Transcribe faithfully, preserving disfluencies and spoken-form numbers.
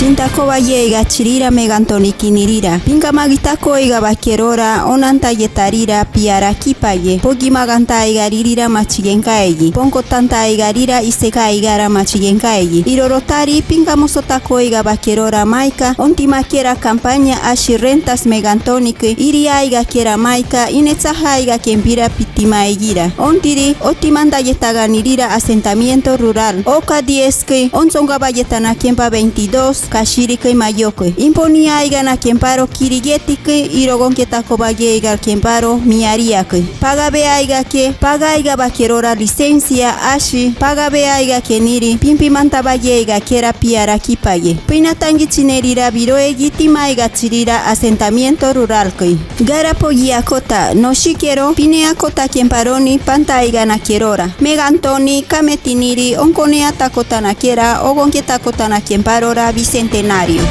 Tinta koba yeiga chirira Megantoni kinirira: Pinga magitako oiga bakerora, onan ta yetarira piara kipaye, pogi magan ta aiga ririra machigenkaeyi, ponko tan ta aiga rira iseka aigara machigenkaeyi. Iroro tari, pinga mosotako oiga bakerora maika, ontima kera kampaña ashi rentas Megantoni ki, iri aiga kera maika, inetsaha aiga kempira pitima egira. Ontiri, otiman ta yetaganirira asentamiento rural. Oka diez ki, onzonga ba yetana kempa veintidos, kashiri ki mayoki. Imponi aiga na kemparo kiri yeti ki, irogon ketako ba yeiga kemparo miaria ki. Paga be aiga ke, paga aiga bakerora licencia, ashi, paga be aiga keniri, pimpi manta ba yeiga kera piara kipaye. Pina tangi chinerira biroegi tima aiga chirira asentamiento rural ki. Gara pogi akota, nosikero, pine akota kemparoni, pan ta aiga nakerora. Megantoni, kame tiniri, onkonea ta kota nakera, ogonke ta kota na kemparora, Bicentenario.